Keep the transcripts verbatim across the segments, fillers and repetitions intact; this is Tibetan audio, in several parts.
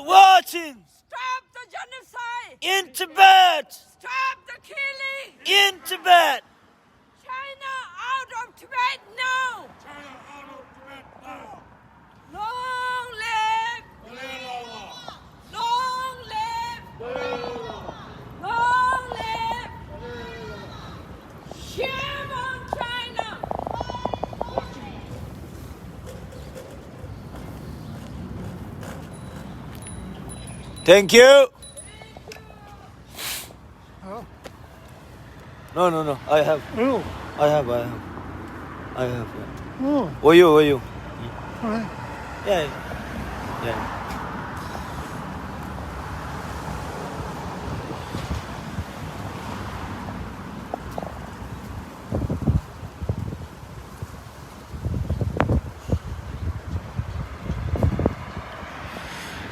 Watching. Stop the genocide. In Tibet. Stop the killing. In Tibet. China out of Tibet now. China out of Tibet now. Long live. Dalai Lama. Long live. Dalai Lama. Long live. Dalai Lama. Shame on China. Thank you. No, no, no. I have. No. I have, I have. I have. Yeah. Oh. Were you, were you? All right. Yeah. Yeah.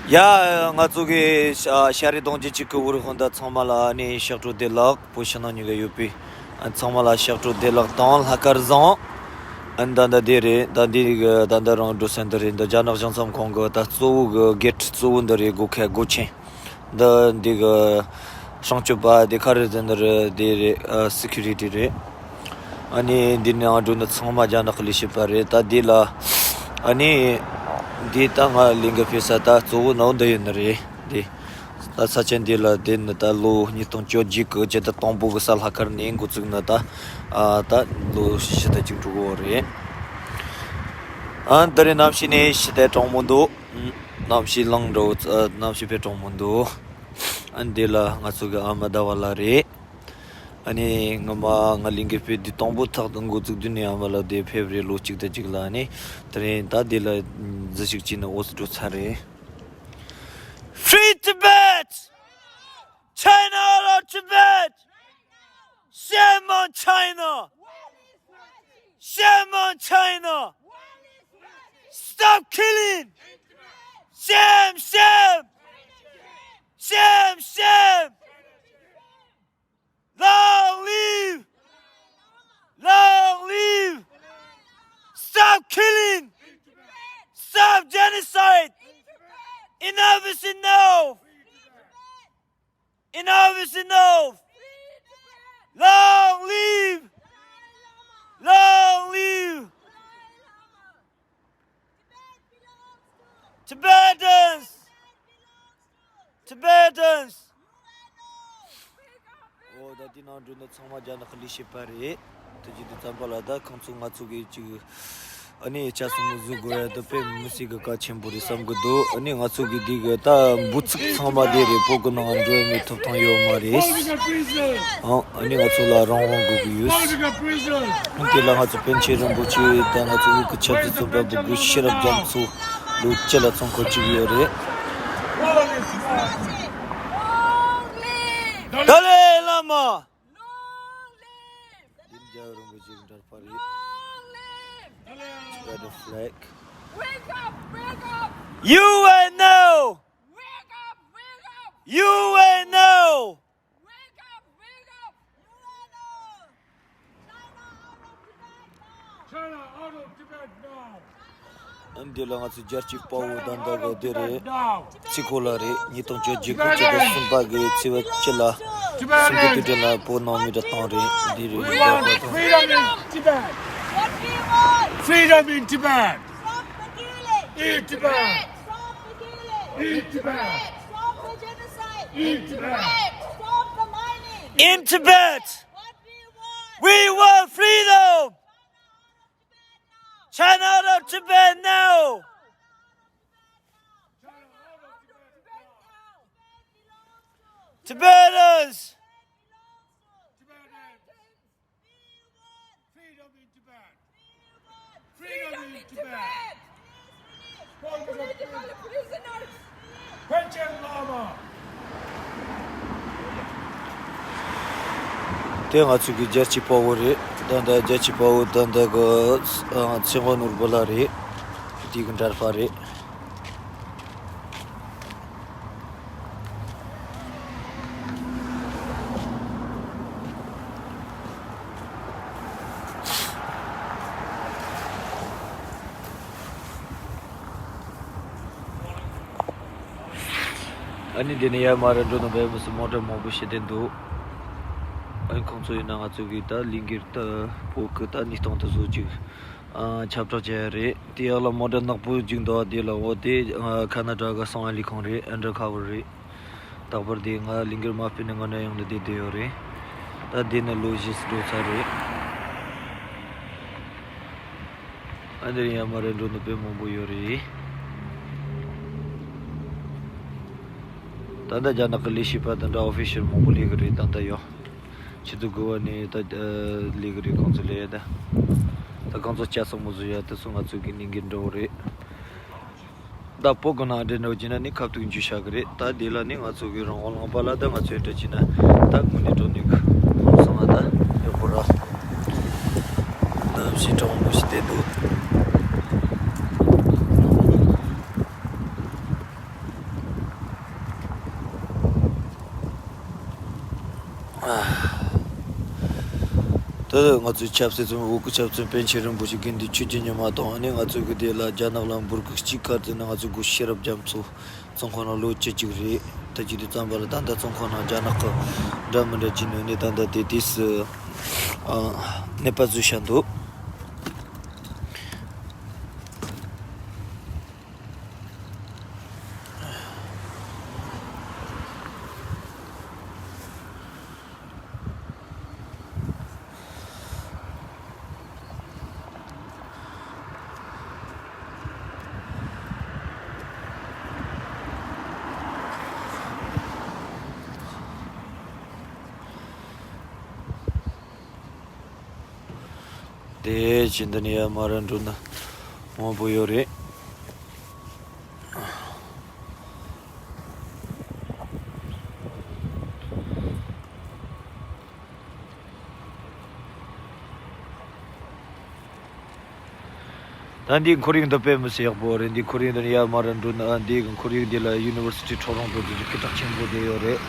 ཡ། ང་ཚོ་གི་ཤ- ཤ་རི་གདོང་རྒྱུད་གཅིག་གི་བོད་རིགས་སྤུན་ཟླ་ཚང་མ་ལ་ཨ་ནི་ཕྱག་འཁྲུལ་བདེ་ལེགས། བོད་ཕྱི་ནང་གཉིས་ཀ་ཡོད་པའི་ཨ་ཚང་མ་ལ་ཕྱག་འཁྲུལ་བདེ་ལེགས་དང་ལྷག་དཀར་བཟང་། ཨ་ནི་ད་ལྟ་འདི་རེད། ད་འདི་གི་ད་ལྟ་རང་འགྲོ་ས་འདི་རེད། འདི་རྒྱ་ནག་གཞུང་ཚབ་ཁང་གི་ད་གཙོ་བོ་གི་གེ་ཊི་གཙོ་བོ་འདི་རེད། སྒོ་ཁ་སྒོ་ཆེན་འདི་འདི་གི་སྲུང་སྐྱོབ་པ་འདི་ག་རེ་ཟེར་འདི་རེད། འདི་རེད། ཨ་སི་ཁུ་རི་ཊི་རེད། ཨ་ནི་འདི་ནང་འགྲོ་ནི་ཚང་མ་རྒྱ་ནག་གི་ལས་བྱེད་པ་རེད། ད་འདི་ལ་ཨ་ནི་འདི་ད་ང་ལས་འགུལ་སྤེལ་ས་ད་གཙོ་བོ་ནང་འདི་ཡོད་ནི་རེད། འདི་ད་ས་ཆ་འདི་ལ་བསྡད་ནི་ད་ལོ་ཉིས་སྟོང་བཅོ་བརྒྱད་གི་ཕྱི་ཟླ་དང་པོ་གི་གཟའ་ལྷག་དཀར་ནས་འགོ་བཙུགས་ནི་ད་ཨ་ད་ལོ་ཕྱི་ཟླ་གཅིག་འགྲོ་གི་ཡོད་རེད། ཨ་འདི་རེད། གནམ་གཤིས་ནི་ཞེ་དྲག་གྲང་མོ་འདུག་གནམ་གཤིས་ལངས་འགྲོ། ཨ་གནམ་གཤིས་དཔེ་གྲང་མོ་འདུག་ཨ་འདི་ལ་ང་ཚོ་གི་ཨ་མ་ཟླ་བ་ལགས་རེད། ཨ་ནི་ངོ་མ་ང་ལས་འགུལ་སྤེལ་དུས་དང་པོ་ཐག་ཏུ་འགོ་བཙུགས་དུས་ནས་ཨ་མ་ལགས་དེ་ཕེབས་རེད། ལོ་གཅིག་དང་གཅིག་ལ། ཨ་ནི་དེ་རིང་ད་འདི་ལ་འཛུལ་ཞུགས་བྱས་ནས་འོས་སུ་འགྲོ་ཚར་རེད། Free Tibet! China out of Tibet! Shame on China! Shame on China! Stop killing! Shame, shame! Shame, shame! Long live! Long live! Stop killing! Stop genocide! Enough is enough! Enough is enough! Long live! Long live! Tibetans! Tibetans! ཨོ་ད་དེ་ནང་འགྲོ་ནི་ཚང་མ་རྒྱ་ནག་གི་ལས་བྱེད་པ་རེད། དེ་བྱེད་དུས་ཙམ་པ་ལ་ད་ཁོང་ཚོ་ང་ཚོ་གི་ཅིག་ཨ་ནི་ཆ་སྲུང་མི་བཟོ་དགོས་ཡ་ད་དཔེ་མི་སྲིད་གི་གལ་ཆེན་པོ་རེད་བསམ་གི་འདུག་ཨ་ནི་ང་ཚོ་གི་འདི་གི་ད་འབོད་ཚིག་ཚང་མ་དེ་རེད། བོད་གི་ནང་འགྲོ་མི་ཐོབ་ཐང་ཡོད་མ་རེད། ཨང་ཨ་ནི་ང་ཚོ་ལ་རང་དབང་དགོས་གི་ཡོད། ཨང་དེ་ལ་ང་ཚོ་པཎ་ཆེན་རིན་པོ་ཆེ་ད་ང་ཚོ་བོད་གི་ཆབ་སྲིད་བཙོན་པ་འབོད་དགོས། ཤེས་རབ་རྒྱ་མཚོ་ལོ་བཅུ་ལ་བཙོན་འཁོར་བཅུག་ཡོད་རེད། ཏཱ་ལའི་བླ་མ། Long live! Long live! Tibet flag. Wake up! Wake up! U N O! Wake up! Wake up! U N O! Wake up! Wake up! U N O! China out of Tibet now! ཨ་འདི་ལ་ང་ཚོ་རྒྱལ་གཅེས་དཔའ་བོ་ད་ལྟ་གི་འདི་རེད། ཚིག་གོ་ལ་རེད། ཉིས་སྟོང་བཅོ་བརྒྱད་ཀྱི་ཕྱི་ཟླ་གསུམ་པ་གི་ཚེས་པ་བཅུ་ལ་སུམ་བརྒྱད་དུས་དྲན་ལ་བོད་ནང་མི་གྲངས་བཏང་རེད། འདི་རེད། We want freedom in Tibet. What we want? Freedom in Tibet. Stop the killing. In Tibet. Stop the killing. In Tibet. Stop the genocide. In Tibet. Stop the mining. In Tibet. What we want? We want freedom. China out of Tibet now! Tibetans! Freedom in Tibet! Freedom in Tibet! Political prisoners! Panchen Lama! དེ་ང་ཚོ་གི་རྒྱལ་གཅེས་དཔའ་བོ་རེད། ད་ལྟ་རྒྱལ་གཅེས་དཔའ་བོ་ད་ལྟ་གི་ཨ་ཚེ་དབང་ནོར་བུ་ལགས་རེད། དེ་གི་འདྲ་པ་རེད། ཨ་ནི་དེ་ནས་ཡར་མར་འགྲོ་ནས་བས་མི་སི་མོ་ཊ་མང་པོ་ཞིག་བསྡད་འདུག་ཨ་ནི་ཁོང་ཚོ་ཡིན་ན་ང་ཚོ་གི་ད་གླིང་གེར་ད་བོད་གི་ད་གནས་སྟངས་དེ་ཚོ་ཅིག་ཨ་ཁྱབ་བསྒྲགས་བྱས་ཡ་རེད། དེ་ཡག་ལ་མོ་ཊ་ནག་པོ་ཅིག་འདུག་དེ་ལ་འོ་དེ་ཨ་ཁ་ན་ཌ་ག་སང་ཨ་ལི་ཁང་རེད། ཨན་ཌར་ཁ་ཝར་རེད། རྟག་པར་དེ་ང་གླིང་གེར་མ་ཕེབས་ནས་སྔོན་ན་ཡོང་ནས་བསྡད་བསྡད་ཡོད་རེད། ད་དེ་ནས་ལོ་བཞི་འགྲོ་ཚར་རེད། ཨ་འདིར་ཡར་མར་འགྲོ་ནི་དཔེ་མང་པོ་ཡོད་རེད། ད་ལྟ་རྒྱ་ནག་གི་ལས་བྱེད་པ་དང་འདྲ་ཨོ་ཕི་ཤལ་མང་པོ་སླེབས་ཀྱི་རེད། ད་ལྟ་ཡོད། ཆུ་ཚོད་དགུ་པ་ནས་ད་སླེབས་ཀྱི་རེད། ཁོང་ཚོ་ལས་ཡ་ད། ད་ཁོང་ཚོ་ལྕགས་ཟམ་པ་བཟོ་ཡ་དེ་ཚོ་ང་ཚོ་གི་གླིང་གེར་འགྲོ་གི་རེད། ད་བོད་གི་ནང་འདྲེན་འགྲོ་བྱས་ན་ནི་ཁ་ཐུག་འཇུ་བྱ་གི་རེད། ད་དེ་ལ་ནི་ང་ཚོ་གི་རང་དབང་ལུང་པ་ལ་ད་ང་ཚོའི་འདྲ་བྱས་ན་ད་དངོས་གནས་འགྲོ་ནི་གི་ཧང་སང་ང་ད་ཡག་པོ་ར། ད་ཕྱི་དྲང་མོ་ཞིག་བསྡད་འདུག་ད་ང་ཚོའི་ཆབ་སྲིད་བཙོན། བོད་ཀྱི་ཆབ་སྲིད་བཙོན་པན་ཆེན་རིན་པོ་ཆེ་དགེ་འདུན་ཆོས་ཀྱི་ཉི་མ་དང་། ཨ་ནི་ང་ཚོ་གི་དེ་ལ་རྒྱ་ནག་ལ་འབོད་སྐུལ་གཅིག་ག་རེ་ཟེར་ན། ང་ཚོ་སྒོ་ཤེས་རབ་རྒྱ་མཚོ་བཙོན་ཁང་ནང་ལོ་བཅུ་གཅིག་རེད། ད་ཅི་དུས་ཙམ་པ་ལ་ད་ལྟ་བཙོན་ཁང་ནང་རྒྱ་ནག་གི་འདྲ་མི་འདྲ་བྱས་ནས་ནི་ད་ལྟ་དེ་དུས་སུ་ཨ་གནས་པ་བཟོས་བཞག་འདུག་དེ་བཞིན་དུ་ནི་ཡར་མར་འགྲོ་ནི་མང་པོ་ཡོད་རེད། ད་འདིའི་ཁོར་ཡུག་འདི་དཔེ་མི་སྲིད་ཡག་པོ་རེད། འདིའི་ཁོར་ཡུག་འདི་ནས་ཡར་མར་འགྲོ་ན་འདིའི་ཁོར་ཡུག་འདི་ལ་ཡུ་ནི་ཝར་སི་ཊི་ཊོ་རོན་ཊོ་དེ་ཚོ་སྐད་གྲགས་ཆེན་པོ་དེ་ཡོད་རེད།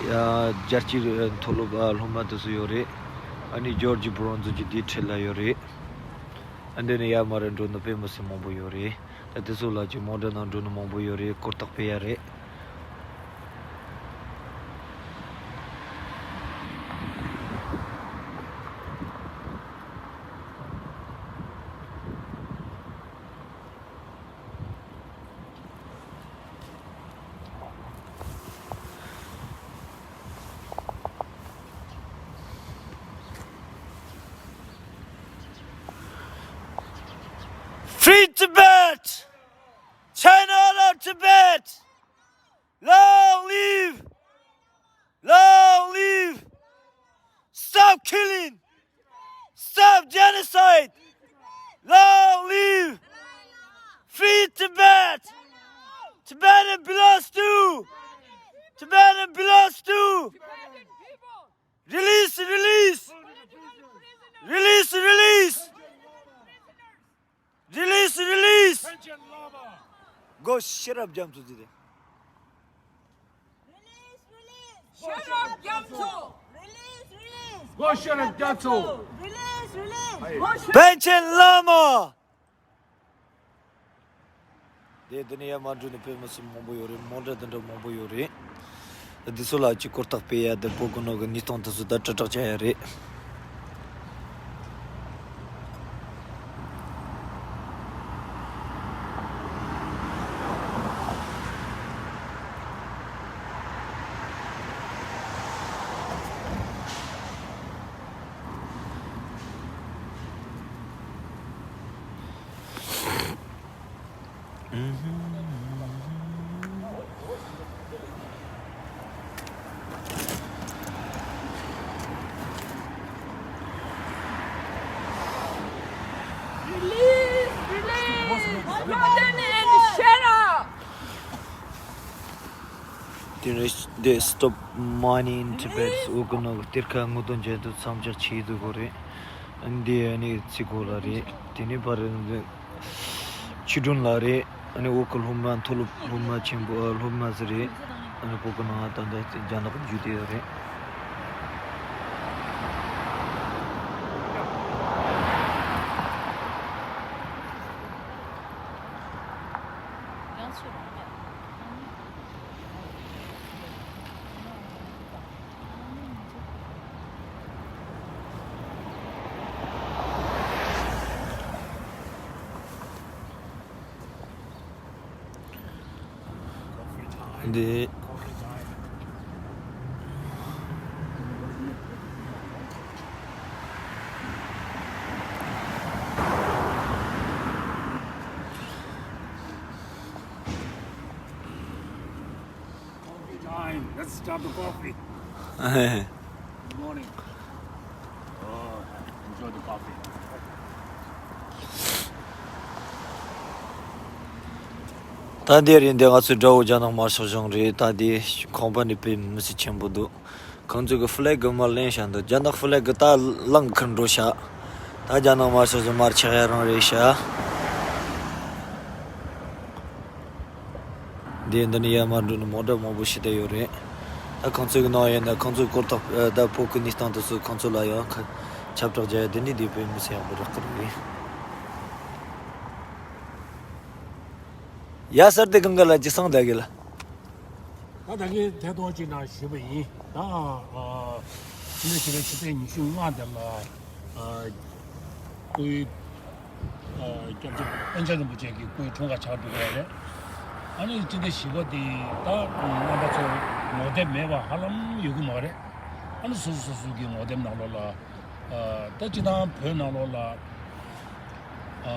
ཡ་རྒྱལ་སྤྱིའི་མཐོ་སློབ་ཨ་སློབ་མ་དེ་ཚོ་ཡོད་རེད། ཨ་ནི་ཇོར་ཇི་བྷི་རོན་ཚོ་གི་དེའི་འཁྲིས་ལ་ཡོད་རེད། ཨ་འདི་ནས་ཡར་མར་འགྲོ་ནི་དཔེ་མི་སྲིད་མང་པོ་ཡོད་རེད། ད་དེ་ཚོ་ལ་ཅིག་མོ་ཊ་ནང་འགྲོ་ནི་མང་པོ་ཡོད་རེད། གོ་རྟོགས་སྤེལ་ཡ་རེད། Free Tibet! China love Tibet! Long live! Long live! Stop killing! Stop genocide! Long live! Free Tibet! Tibetan belongs to! Tibetan belongs to! Release, release! Release, release! Release, release! སྒོ་ཤེས་རབ་རྒྱ་མཚོ་ཟེར་ཏེ། Release, release! ཤེས་རབ་རྒྱ་མཚོ། Release, release! སྒོ་ཤེས་རབ་རྒྱ་མཚོ། Release, release! པཎ་ཆེན་བླ་མ། དེ་དེ་ནས་ཡར་མར་འགྲོ་ནི་དཔེ་མི་སྲིད་མང་པོ་ཡོད་རེད། མོ་ཊ་དེ་འདྲ་མང་པོ་ཡོད་རེད། འདི་ཚོ་ལ་ཅིག་གོ་རྟོགས་སྤེལ་ཡ་དེ་བོད་ཀྱི་ནང་གི་གནས་སྟངས་དེ་ཚོ་ད་དྲིལ་བསྒྲགས་བྱ་ཡ་རེད། Release, release! Jordan and Shera! དེ་ནས་they stop mining in Tibet. འོ་ཀུན་ནོ་གཏེར་ཁ་དངོས་དོན་ཅན་དུ་མཚམས་འཇོག་བྱེད་དགོས་རེད། འདི་ཨ་ནི་ཚིག་གོ་ལ་རེད། དེ་ནས་ཕར་ཆུ་སྒྲོན་ལ་རེད། ཨ་ནི་འོ་ཀུན་སློབ་མ་མཐོ་སློབ་སློབ་མ་ཆེན་པོ་ཨ་སློབ་མ་ཟེར་རེད། ཨ་ནི་ཕོ་ཀུན་ནང་ད་ལྟ་རྒྱ་ནག་རྒྱུད་དེ་རེད། ཡང་ཚོད་རང་ཡ། འདི། Coffee time. Let's start the coffee. Good morning. Oh, enjoy the coffee. ད་འདི་རིང་འདི་ང་ཚོའི་དགྲ་བོ་རྒྱ་ནག་དམར་ཤོག་གཞུང་རེད། ད་འདི་ཁང་པ་ནས་དཔེ་མི་སྲིད་ཆེན་པོ་འདུག་ཁོང་ཚོ་གི་ཧྥི་ལེག་གི་མར་ལེན་བཞག་འདུག་རྒྱ་ནག་ཧྥི་ལེག་གི་ད་ལངས་ཁུར་འགྲོ་ཤག་ད་རྒྱ་ནག་དམར་ཤོག་གཞུང་མར་ཆག་ཡ་རང་རེད་ཤག་འདི་འདི་ནས་ཡར་མར་འགྲོ་ནས་མོ་ཊ་མང་པོ་ཞིག་བསྡད་ཡོད་རེད། ད་ཁོང་ཚོ་གི་ནང་ཡོད་ན་ཁོང་ཚོའི་སྐོར་ཐོག་ད་བོད་ཀྱི་གནས་སྟངས་དེ་ཚོ་ཁོང་ཚོ་ལ་ཡང་ཁ་ཁྱབ་བསྒྲགས་རྒྱག་ཡ་དེ་འདྲའི་དེ་དཔེ་མི་སྲིད་ཡག་པོ་རག་གི་རེད། ཡ་སར་དེ་གང་ག་ལ་ཅི་སང་ད་གི་ལ། ད་ད་གིན་ཐད་གཏོང་ཅིག་ནང་ཞུས་པ་ཡིན། ད་ཕྱི་ཟླ་བཞི་པའི་ཕྱི་ཚེས་ཉི་ཤུ་ལྔ་དེ་ལ་སྐུའི་སྐྱབས་རྗེ་པཎ་ཆེན་རིན་པོ་ཆེ་གི་སྐུའི་འཁྲུངས་སྐར་ཆགས་འགྲོ་གི་རེད། ཨ་ནི་སྤྱི་ཟླ་བཞི་པ་དེ་ད་རྣམ་པ་ཚོ་ངོ་དེབ་མེད་པ་ཧ་ལམ་ཡོད་གི་མ་རེད། ཨ་ནི་སོ་སོ་སོ་སོ་གི་ངོ་དེབ་ནང་ལོགས་ལ་ད་སྤྱི་བཏང་བོད་ནང་ལོགས་ལ། ཨ།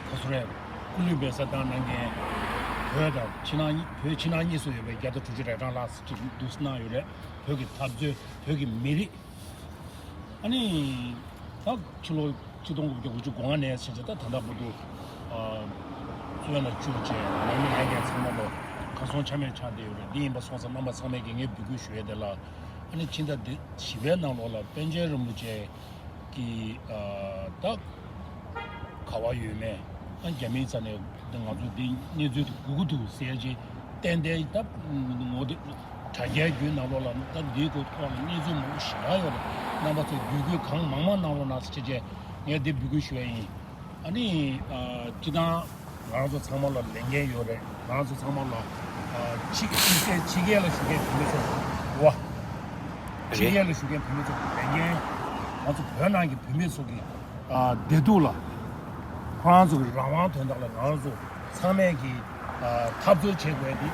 ག་སུ་རེད། སྐུ་ལུས་སྦས་གསལ་བཏང་གནང་མཁན་བོད་དང་ཕྱི་ནང་གཉིས་བོད་ཕྱི་ནང་གཉིས་སུ་ཡོད་པའི་བརྒྱ་དང་དྲུག་ཅུ་རེ་གྲངས་ལྷག་ཅིག་འདུག་སེ་གནང་ཡོད་རེད། བོད་ཀྱི་འཐབ་རྩོད། བོད་ཀྱི་མི་རིགས། ཨ་ནི། ད་ཕྱི་ལོ་ཆིག་སྟོང་དགུ་བརྒྱ་དགུ་བཅུ་གོ་ལྔ་ནས་བྱས་བྱས་ད་ད་ལྟ་བར་དུ། ཨ། བཙོན་ལ་བཅུག་བྱས་ནང་མི་ལངས་མཁན་ཚང་མ་ལོ་གར་སོང་ཆ་མེད་ཆགས་བསྡད་ཡོད་རེད། འདི་ཡིན་པ་སོང་ཙང་རྣམ་པ་ཚང་མས་ཀྱི་ངས་འབོད་སྐུལ་ཞུ་ཡས་དེ་ལ། ཨ་ནི་ཕྱི་ཟླ་འདི་བཞི་པའི་ནང་ལོགས་ལ་པཎ་ཆེན་རིན་པོ་ཆེ། གི། ཨ། ད་ག་བ་ཡོད་མེད། ཨ། རྒྱ་མིའི་རྩ་ནས་ང་ཚོ་འདི་གནས་ཚུལ་དེ་དགོས་ཀྱི་འདུག་ཟེར་གྱི་ཏན་ཏན་ད་ངོ་དེ་དྲ་རྒྱའི་བརྒྱུད་ནང་ལོགས་ལ་ད་འདིའི་སྐོར་ཐོག་ལ་གནས་ཚུལ་མང་པོ་ཞེ་དྲག་ཡོད་རེད། རྣམ་པ་ཚོས་འབོད་སྐུལ་གང་མང་མང་གནང་རོགས་གནང་ཟེར་བྱས་ངས་འདི་འབོད་སྐུལ་ཞུ་ཡ་ཡིན། ཨ་ནི། ཨ། སྤྱི་བཏང་། ང་རང་ཚོ་ཚང་མ་ལ་ལས་འགན་ཡོད་རེད། ང་རང་ཚོ་ཚང་མ་ལ། ཨ། ཕྱི་ཕྱི་རྒྱལ་ཕྱི་རྒྱལ་ལ་བཞུགས་མཁན་བོད་མི་ཚོ་བ། ཕྱི་རྒྱལ་ལ་བཞུགས་མཁན་བོད་མི་ཚོ་ལས་འགན། ང་ཚོ་བོད་ནང་གི་བོད་མི་ཚོ་གི། ཨ། བདེ་སྡུག་ལ། ཁོ་རང་ཚོ་གི་རང་དབང་དོན་དག་ལ་ང་རང་ཚོ་ཚང་མས་ཀྱི། ཨ། འཐབ་རྩོད་བྱེད་དགོས་ཡ་འདི་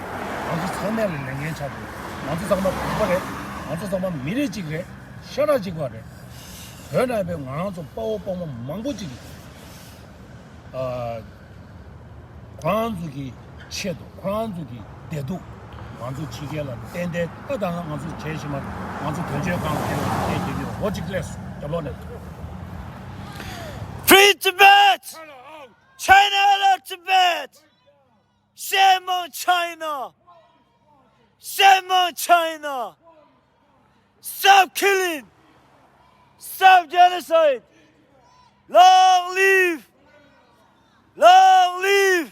ང་ཚོ་ཚང་མས་ལ་ལས་འགན་ཆགས་དགོས། ང་ཚོ་ཚང་མ་བོད་པ་རེད། ང་ཚོ་ཚང་མ་མི་རིགས་གཅིག་རེད། ཤ་ཁྲག་གཅིག་པ་རེད། བོད་ནང་པའི་ང་རང་ཚོ་དཔའ་བོ་དཔའ་མོ་མང་པོ་གཅིག་གིས། ཨ། ཁོ་རང་ཚོ་གི་ཆེད་དུ་ཁོ་རང་ཚོ་གི་བདེ་སྡུག་ང་ཚོ་ཕྱི་རྒྱལ་ལ་ཏན་ཏན་ད་ལྟ་ང་ཚོ་བྱེད་བཞིན་པ་ང་ཚོ་དོན་གཅོད་ཁང་དེ་ལ་བལྟས་ཀྱི་ཡོད། འོ་གཅིག་སླེབས་སོང་རྒྱབ་ལོགས་ནས། Free Tibet! China out! China out! Tibet! Shame on China! Shame on China! Stop killing! Stop genocide! Long live! Long live!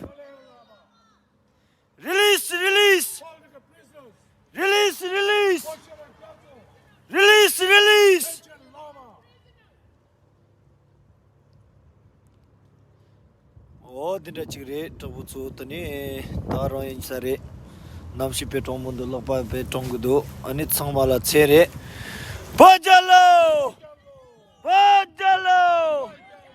Release, release! Release, release! Release, release! འོ་དེ་འདྲ་ཅིག་རེད། གྲོགས་པོ་ཚོ། དེ་ནས་ད་རང་ཡིན་ས་རེད། གནམ་གཤིས་དཔེ་གྲང་མོ་འདུག་ལག་པ་དཔེ་གྲང་གི་འདུག་ཨ་ནི་ཚང་མ་ལ་ཚེ་རེད། བོད་རྒྱལ་ལོ། བོད།